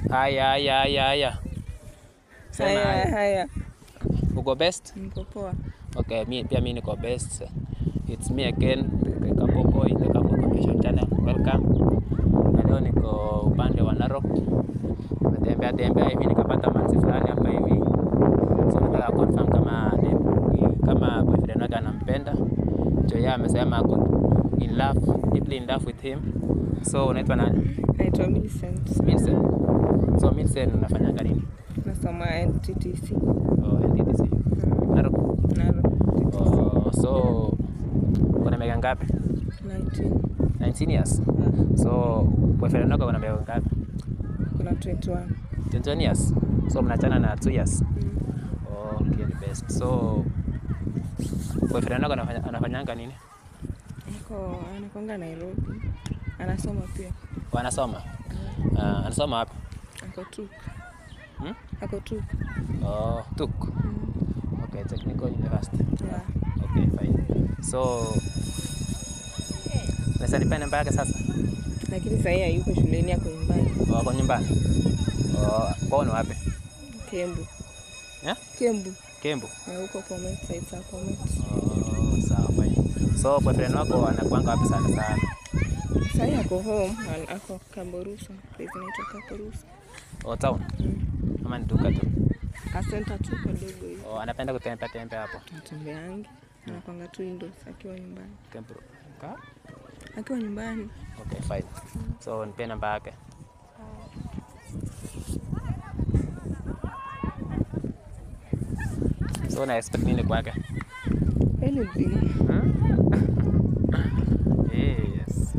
Haya, haya, haya, haya. Sema Haya, haya. haya. Uko best? Niko poa. Okay, mi pia mi niko best. It's me again, the Couple Boy, the Couple Confession Channel. Welcome. Na leo niko upande wa Narok. Nimetembea tembea hivi nikapata manzi fulani hapa hivi. So nataka confirm kama kama boyfriend wake anampenda. Jo yeye amesema ako in love, deeply in love with him. So unaitwa nani? Naitwa Millicent. Millicent. So Millicent, unafanyanga nini? Nasoma NTTC. Oh, NTTC. Narok. Narok. Oh, so una miaka ngapi? 19. 19 years. Yeah. So boyfriend wako ana miaka ngapi? Kuna 21. 21 years. So mnachana na 2 years. Oh, okay, the best. So boyfriend wako anafanyanga nini? Ako anakwanga Nairobi. Anasoma pia. Wanasoma. Anasoma wapi? Ako TUK. Hmm? Ako TUK. Oh, TUK. Okay, Technical University. Yeah. Okay, fine. So unaweza nipea namba yake sasa? Lakini sasa yeye hayuko shuleni, ako nyumbani. Oh, ako nyumbani. Oh, kwao ni wapi? Kembu. Yeah? Kembu. Kembu. Na huko Bomet, side za Bomet. Oh, sawa, fine. So boyfriend wako anakuanga wapi sana sana? Sasa yeye ako home, ako Kaborusa. Place inaitwa Kaborusa. Oh, town. Ama ni duka tu? Ka center tu kadogo hivi. Oh, anapenda kutembea tembea hapo. Atembeangi. Anakwanga tu indoors akiwa nyumbani. Kembu. Ka? Akiwa nyumbani. Okay, fine. So nipe namba yake. So na expect nini kwake? Anything. Hmm? Yes.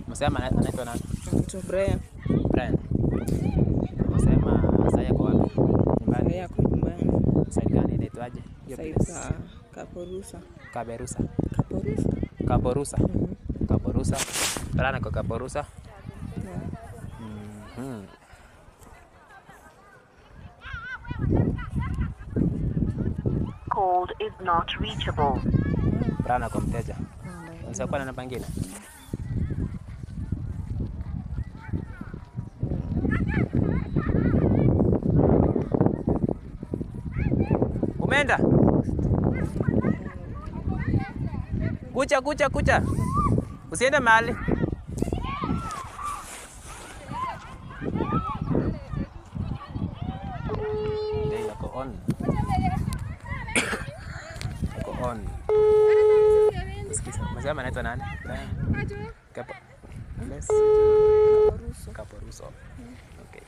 Msema anaitwa nani? Anaitwa Brian. Brian. Msema sasa yuko wapi? Nyumbani. Yeye ako nyumbani. Side gani inaitwaje? Hiyo Side place. za Kaporusa. Kaberusa. Kaporusa. Kaborusa. Kaborusa. Brian ako Kaborusa. Yeah. Mhm. Called is not reachable. Brian ako mteja. Unaweza kuwa na namba nyingine? Umeenda? Kucha, kucha, kucha. Usiende mahali. Ndio yako on. Yako on. Sikiza. Umesema anaitwa nani? Brian. Kapo. Les. Kaporusa. Kaporuso. Okay.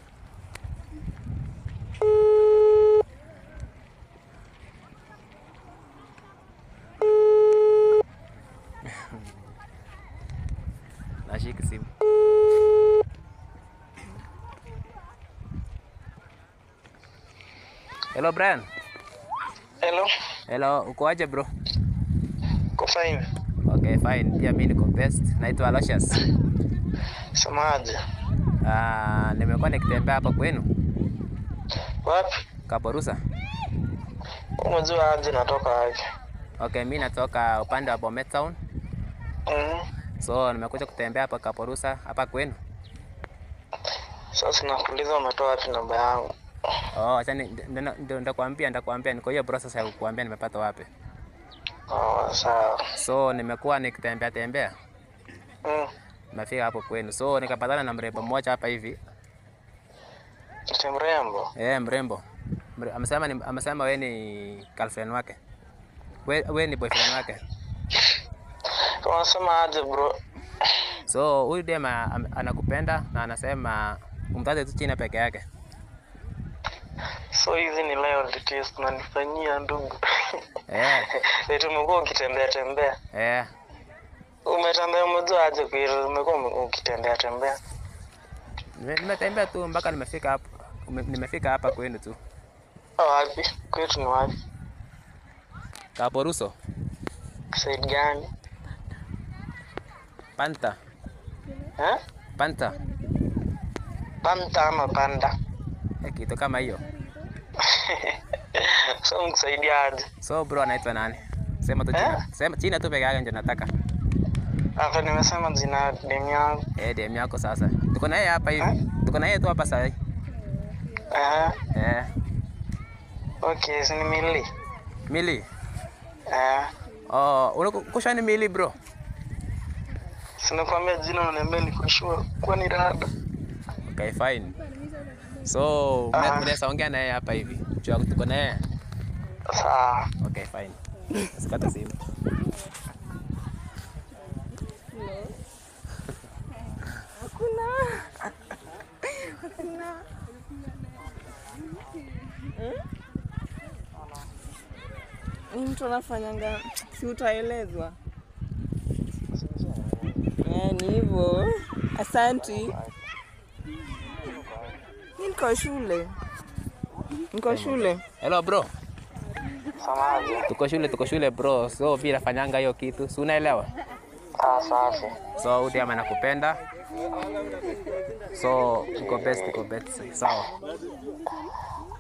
Nashika simu. Hello Brian. Hello, Hello, uko aje bro? ko fine. Okay, fine. Pia mimi niko best. Naitwa Aloysius. Semaje? Ah, nimekuwa nikitembea hapa kwenu Wapi? Kaborusa. Unajua aje natoka wapi? Okay, mimi natoka upande wa Bomet Town. So nimekuja kutembea hapa Kaborusa hapa kwenu. Sasa nakuuliza umetoa wapi namba yangu? Oh, acha ndio nitakwambia niko hiyo process ya kukuambia nimepata wapi. Oh, sawa. So nimekuwa nikitembea tembea, nimefika hapo kwenu. So nikapatana na mrembo mmoja hapa hivi. Ni mrembo. Eh, mrembo. Amesema wewe ni girlfriend wake. We ni boyfriend wake. Unasema aje bro? So huyu dem anakupenda na anasema umtaje tu China peke yake. So hizi ni loyalty test unanifanyia ndugu. Eh, Eti umekuwa ukitembea tembea. eh. Umetembea, umejua aje kweli umekuwa ukitembea tembea? Nimetembea tu mpaka nimefika hapa. Nimefika hapa kwenu tu. Oh, wapi? Kwetu ni wapi? Kaporuso. Side gani? Panta. Eh? Panta. Panta ama panda? Eh, kitu kama hiyo. So mkusaidia aje? So bro anaitwa nani? Sema tu Eh? China. Sema China tu peke yake ndio nataka. Hapa nimesema jina ya demu yangu. Eh, dem yako sasa. Tuko na yeye hapa hivi. Tuko na yeye tu hapa sasa. Eh, Eh, okay, si ni Mili. Mili. Eh, Oh, unakusha ni Mili bro. si nakwambia jina unaniambia niko sure kuwa ni rada. Okay, fine. So, mnaweza ongea na yeye hapa hivi. Jua tuko na yeye. Sawa. Okay, fine. Usikate simu. Hakuna. Hakuna. Ni mtu anafanyanga, si utaelezwa. Eh, ni hivyo. Asanti. Mi niko shule, niko shule. Hello bro. Samaje. Tuko shule bro. So, mimi nafanyanga hiyo kitu. Si unaelewa? Ah, safi. So, huyu dem anakupenda. So, tuko best, tuko best. Sawa.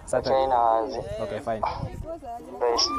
Sasa. Chai na wazi. Okay, fine. Best.